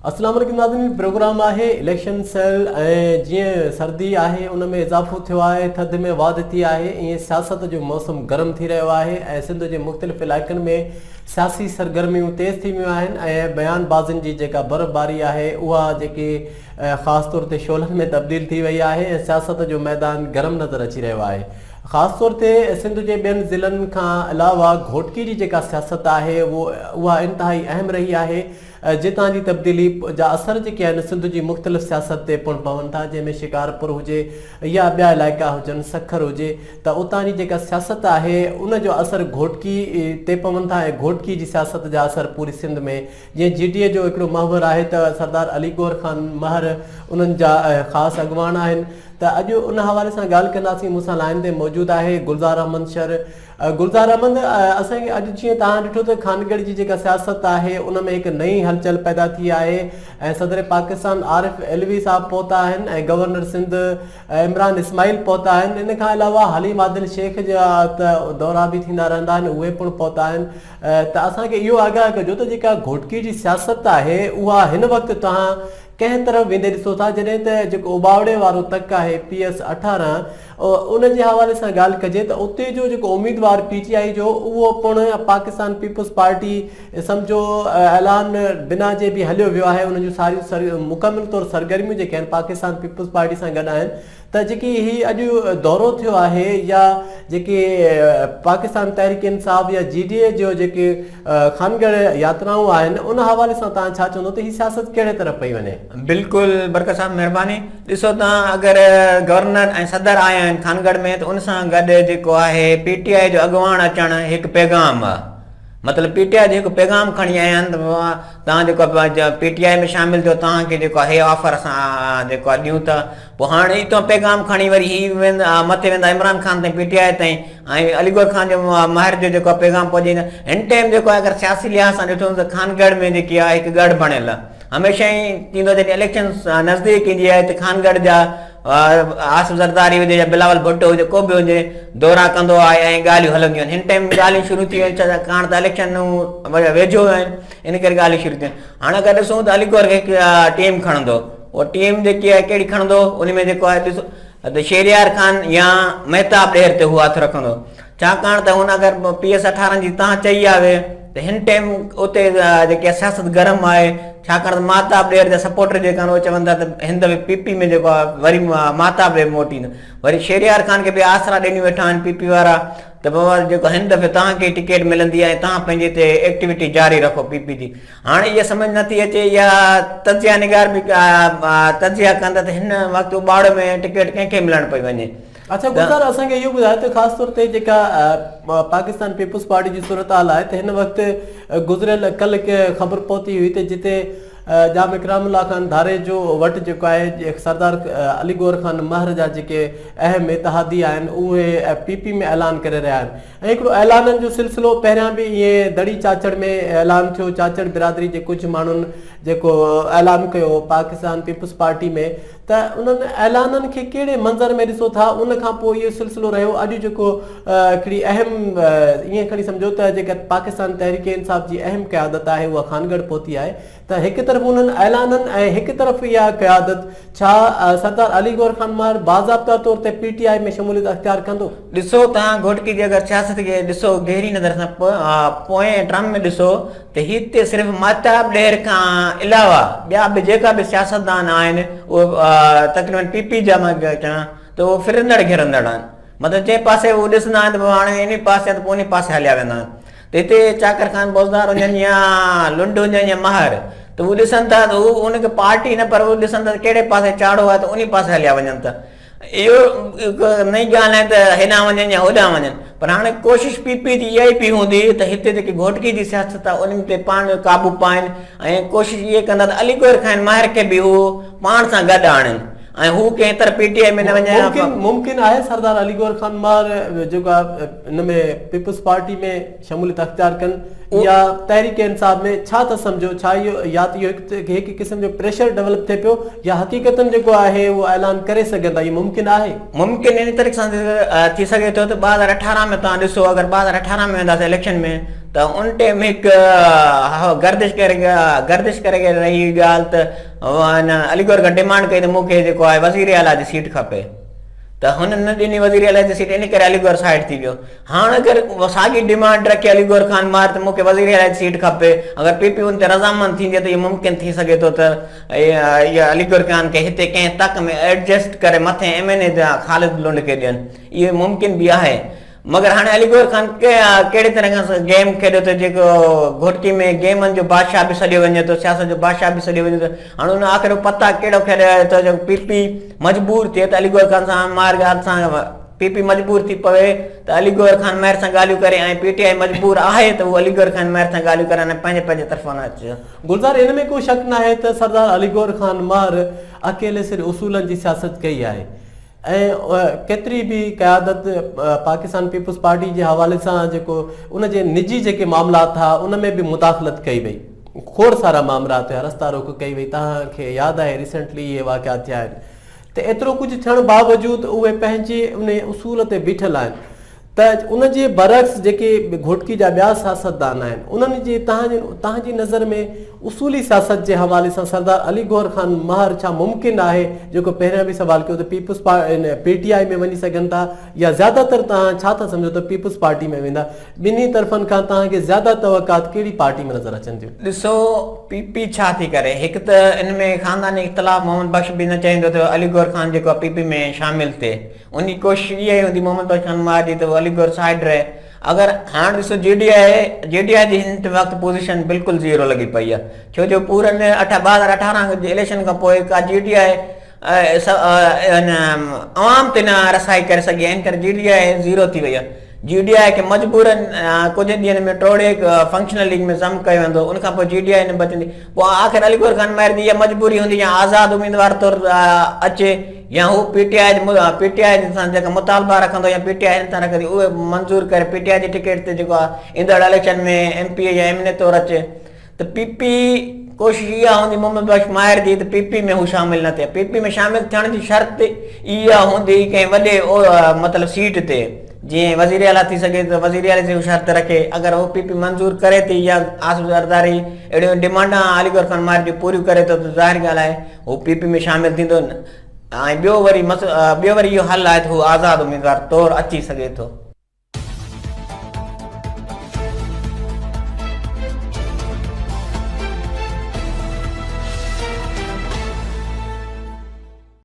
اسلام عليڪم ناظرين پروگرام آهي اليڪشن سيل ۽ جيئن سردي آهي ان ۾ اضافو ٿيو آهي ٿڌ ۾ واڌ ٿي آهي ائين سياست جو موسم گرم ٿي رهيو آهي ۽ سنڌ جي مختلف علائقن ۾ سياسي سرگرميون تيز ٿي ويون آهن ۽ بيان بازين جي جيڪا برفباري آهي اها جيڪي خاص طور تي شعلن ۾ تبديل ٿي وئي آهي ۽ سياست جو ميدان گرم نظر اچي رهيو آهي خاص طور تي سنڌ جي ٻين ضلعن کان علاوه گهوٽڪي جي جيڪا سياست آهي اها انتهائي اهم رهي آهي جتان جي تبديلي جا اثر جيڪي آهن سنڌ جي مختلف سياست تي پڻ پون ٿا جنهن ۾ شڪارپور هجي يا ٻيا علائقا هجن سکر هجي ته اتان جي جيڪا سياست آهي ان جو اثر گهوٽڪي تي پون ٿا ۽ گهوٽڪي جي سياست جا اثر پوري سنڌ ۾ جيئن جي ڊي اي جو هڪڙو محور آهي ته سردار علي گوهر خان مهر انهن جا خاص اڳواڻ آهن ته اڄ ان حوالي سان ڳالهه ڪنداسين مون سان لائين تي موجود آهي گلزار احمد شر گلزار احمد، اسان کي اڄ جيئن توهان ڏٺو ته خانڳڙهه جي جيڪا سياست آهي ان ۾ هڪ نئين هلچل پيدا ٿي آهي ۽ صدر پاڪستان عارف علوي صاحب پهتا آهن ۽ گورنر سنڌ عمران اسماعيل پهتا آهن ان کان علاوه حليم عادل شيخ جا ته دورا به ٿيندا رهندا آهن اهي پڻ پهتا آهن ته اسان کي اهو آگاهه ڪجو ته جيڪا گهوٽڪي جي سياست آهي اها هن وقت توهان ڪنهن طرف ويندي ڏسو ٿا جڏهن ته جيڪو اوٻاوڙي وارو تڪ آهي پي ايس 18 ان جي حوالي سان ڳالهه ڪجي ته اتي جو جيڪو اميدوار پي ٽي آء جو اهو پڻ پاڪستان پيپلز پارٽي سمجهو اعلان بنا جي به هليو ويو آهي انهن جون ساريون مڪمل طور سرگرميون جيڪي آهن پاڪستان پيپلز پارٽي سان گڏ آهن ته جيڪي هي اڄ دورو ٿيو آهي يا جيڪي پاڪستان تحريڪ انصاف يا جي ڊي اي جو جيڪي خانڳڙهه ياترائون آهن ان حوالي سان توهان ڇا چوندو ته هي سياست ڪهڙي طرف پئي وڃي؟ بلڪل برڪت صاحب مهرباني ڏسو توهان اگر گورنر ۽ صدر آيا آهن خانڳڙهه ۾ ته ان سان گڏ جيڪو آهي پي ٽي آء جو اڳواڻ اچڻ هڪ پيغام آهي مطلب پي ٽي آء جو هڪ پيغام کڻي آيا آهن ته توهان جيڪو پي ٽي آء ۾ شامل ٿيو توهان کي جيڪو آهي آفر اسان جيڪو آهي ڏيون ٿا پوء هاڻي اتان پيغام کڻي وري هي ويندا مٿي ويندا عمران خان تائين پي ٽي آء تائين ۽ علي گوهر خان جو ماهر جو جيڪو پيغام پهچي ويندا هن ٽائيم جيڪو آهي اگر سياسي لحاظ سان ڏٺو ته خانڳڙهه ۾ جيڪي آهي هڪ ڳڙهه بڻيل آهي هميشه ئي ٿيندو جڏهن اليڪشن نزديڪ ايندي آهي ته خانڳڙهه جا آصف زرداري هجي يا بلاول ڀٽو هجي ڪو به هجي دورا ڪندو آهي ۽ ڳالهيون هلنديون آهن هن ٽائيم ڳالهيون شروع ٿي ويون ڇاڪاڻ ته اليڪشن ويجهو آهن ان ڪري ڳالهيون شروع ٿيون هاڻي اگر ڏسون ته علي گوهر کي هڪ ٽيم کڻندو اها ٽيم جيڪي آهي ڪهڙي کڻندو ان ۾ جيڪو آهي ڏسو ته شهريار خان يا مهتاب ڏهر تي هو هٿ رکندو ڇاڪاڻ ته هن اگر پي ايس 18 جي تان چئي آهي ته هن ٽيم اتي جيڪي سياست گرم آهي ڇاڪاڻ ته مهتاب ڏهر جا سپورٽر جيڪا آهن اهي چون ٿا ته هن دفعي پي پي ۾ جيڪو آهي وري مهتاب ڏهر موٽي ايندو وري شهريار خان کي به آسرا ڏنيون ويٺا آهن پي پي وارا ته بابا جيڪو هن دفعي توهان کي ٽڪيٽ ملندي ۽ توهان پنهنجي هتي ايڪٽيوٽي جاري رکو پي پي جي هاڻي اها سمجهه نه ٿي اچي يا تجزيه نگار به تجزيه ڪن ٿا ته هن وقت اٻاڙو ۾ ٽڪيٽ ڪنهن کي ملڻ پئي وڃي. اڇا گلزار اسان کي اهو ٻڌايو ته خاص طور تي جيڪا پاڪستان پيپلز پارٽي جي صورتحال آهي ته هن وقت گذريل ڪلهه هڪ خبر پهتي هئي ته جتي ڄام اڪرام الله خان ڌاريجو وٽ جيڪو آهي سردار علي گوهر خان مهر جا جيڪي اهم اتحادي آهن اهي پي پي ۾ اعلان ڪري رهيا آهن ۽ هڪڙو اعلانن جو سلسلو پهريان به ائين دڙي چاچڙ ۾ اعلان ٿيو چاچڙ برادري جي ڪجهه ماڻهن جيڪو اعلان ڪيو پاڪستان پيپلز پارٽي ۾ ته انهن اعلانن کي ڪهڙي منظر ۾ ڏسو ٿا ان کان پوء اهو سلسلو رهيو اڄ جيڪو هڪڙي اهم ائين کڻي سمجهو ته جيڪا پاڪستان تحريڪ انصاف جي اهم قيادت آهي اها خانڳڙهه پهتي آهي ته هڪ طرف انهن اعلانن ۽ هڪ طرف اها قيادت ڇا سردار علي گوهر خان مهر باضابطا طور تي پي ٽي آء ۾ شموليت اختيار ڪندو؟ ڏسو توهان گهوٽڪي جي اگر سياست کي ڏسو گهري نظر سان پوئين ٽرم ۾ ڏسو ته هتي صرف مهتاب ڏهر کان علاوه ٻيا به جيڪا به سياستدان آهن اهي تقريبن پي پي جا مان چوان ته اهي ڦرندڙ گهرندڙ آهن مطلب جنهن پاسي هو ڏسندا آهن ته هاڻي انهي پاسي ته پوء انهي پاسي هليا ويندا آهن ته هتي چاڪر خان بوزدار هجن يا لنڊ هجن يا مهر ته هو ڏسن ٿا ته هو ان کي پارٽي نه پر هو ڏسن ٿا ته ڪهڙي پاسي چاڙهو آهي ته انهي پاسي هليا وڃن ٿا اهو هڪ نئين ڳالهه آهي ته هيڏانهن وڃن يا هوڏانهن وڃن پر هاڻي ڪوشش پي پي جي اها ئي پئي هوندي ته هتي جيڪي گهوٽڪي جي سياست آهي انهن تي پاڻ قابو پائن ۽ ڪوشش اها ڪندا ته علي گوهر خان ماهر کي به هو پاڻ سان گڏ آڻين ۽ هو ڪنهن طرح پي ٽي آء ۾ نه وڃي ممڪن ممڪن آهي سردار علي گوهر خان ماهر جيڪو آهي ان ۾ پيپلز پارٽي ۾ شموليت اختيار ڪن. يا تحريڪ انصاف ۾ ڇا ٿا سمجهو ڇا اهو يا ته اهو هڪ قسم جو پريشر ڊولپ ٿئي پيو يا حقيقتن جيڪو آهي اهو اعلان ڪري سگهن ٿا اهو ممڪن آهي؟ ممڪن ان طريقي سان ٿي سگهي ٿو ته 2018 ۾ توهان ڏسو اگر 2018 ۾ وينداسين اليڪشن ۾ ته ان ٽيم هڪ گردش ڪري گردش ڪري رهي هئي ڳالهه ته هن علي گوهر کان ڊمانڊ ڪئي ته مون کي جيڪو آهي وزير اعليٰ جي سيٽ کپي ته هن نه ڏني وزير اعليٰ جي سيٽ ان ڪري علي گوهر سائيڊ ٿي ويو هاڻ اگر ساڳي ڊمانڊ رکي علي گوهر خان ماهر ته مون کي وزير اعليٰ جي سيٽ کپي اگر پي پي ان تي رضامند ٿيندي ته اهو ممڪن ٿي سگهي ٿو ته علي گوهر خان کي هتي ڪنهن تڪ ۾ ايڊجسٽ ڪري مٿين ايم اين اي خالد لنڊ کي ڏين اهو ممڪن به آهي مگر هاڻي علي گوهر خان ڪهڙي طرح کان گيم کيڏيو ٿو جيڪو گهوٽڪي ۾ گيمن جو بادشاهه به سڏيو وڃي ٿو سياست جو بادشاهه به سڏيو وڃي ٿو هاڻي ان آخر پتا ڪهڙو کيڏيو ٿو جو پي پي مجبور ٿئي ته علي گوهر خان سان مار ڳالهه سان پي پي مجبور ٿي پوي ته علي گوهر خان مهر سان ڳالهيون ڪري ۽ پي ٽي آء مجبور آهي ته هو علي گوهر خان مهر سان ڳالهيون ڪرن ۽ پنهنجي پنهنجي طرفان اچن. گلزار ان ۾ ڪو شڪ ناهي ته سردار علي گوهر خان مهر اڪيلي سر اصولن جي سياست ڪئي آهي ۽ ڪيتري به قيادت پاڪستان پيپلز پارٽي جي حوالي سان جيڪو ان جي نجي جيڪي معاملات ها ان ۾ به مداخلت ڪئي وئي کوڙ سارا مامرا ٿيا رستا روڪ ڪئي وئي توهان کي ياد آهي ريسنٽلي اهي واقعا ٿيا آهن ته ايترو ڪجهه ٿيڻ باوجود اهي پنهنجي ان اصول تي بيٺل آهن ته ان جي برعڪس جيڪي گهوٽڪي جا ٻيا سياستدان آهن انهن جي توهان جي نظر ۾ اصولي سياست جي حوالي سان سردار علي گوهر خان مهر ڇا ممڪن آهي جيڪو پهريان به سوال ڪيو ته پيپلز پي ٽي آء ۾ وڃي سگهن ٿا يا زياده تر توهان ڇا ٿا سمجهو ته پيپلز پارٽي ۾ ويندا ٻنهي طرفن کان توهان کي زياده توقعات ڪهڙي پارٽي ۾ نظر اچن ٿيون؟ ڏسو پي پي ڇا ٿي ڪري هڪ ته ان ۾ خانداني اختلاف محمد بخش به نه چاهيندو ته علي گوهر خان جيڪو آهي پي پي ۾ شامل ٿئي ان جي ڪوشش اها ئي هوندي محمد بخش خان ماهر جي ته هو علي گوهر سائيڊ رهي اگر هاڻ ڏسو جي ڊي I جي ڊي I جي هن وقت پوزيشن بلڪل زيرو لڳي پئي آهي ڇو جو پورن 2018 جي اليڪشن کان پوء ڪا جي ڊي I عوام تي نه رسائي ڪري سگهي آهي ان ڪري جي ڊي I zero ٿي وئي آهي جي ڊي I کي مجبورن ڪجهه ڏينهن ۾ ٽوڙي فنڪشنل ليگ ۾ ضم ڪيو ويندو ان کان پوء جي ڊي I نه بچندي پوء آخر علي گوهر خان مهر جي اها مجبوري هوندي يا آزاد اميدوار طور اچي يا هو پي ٽي آء پي ٽي آء سان جيڪا مطالبا رکندو يا پي ٽي آء هن سان رکندي اهي منظور ڪري پي ٽي آء جي ٽڪيٽ تي جيڪو آهي ايندڙ اليڪشن ۾ ايم پي اي يا ايم اين اي طور اچي ته پي پي ڪوشش اها هوندي محمد بخش ماهر جي ته پي پي ۾ هو شامل نه ٿئي پي پي ۾ شامل ٿيڻ جي شرط اها هوندي ڪنهن وڏي مطلب سيٽ تي جيئن وزير اعليٰ ٿي سگهي ته وزير اعليٰ جي شرط رکي اگر هو پي پي منظور ڪري ٿي يا آصف زرداري اهڙيون ڊمانڊا علي گور خان ماهر جون پوريون ڪري ٿو ته ظاهر ڳالهه آهي هو پي پي ۾ شامل ٿيندو ۽ ٻيو وري ٻيو وري اهو حل آهي ته هو آزاد اميدوار طور اچي سگهي ٿو.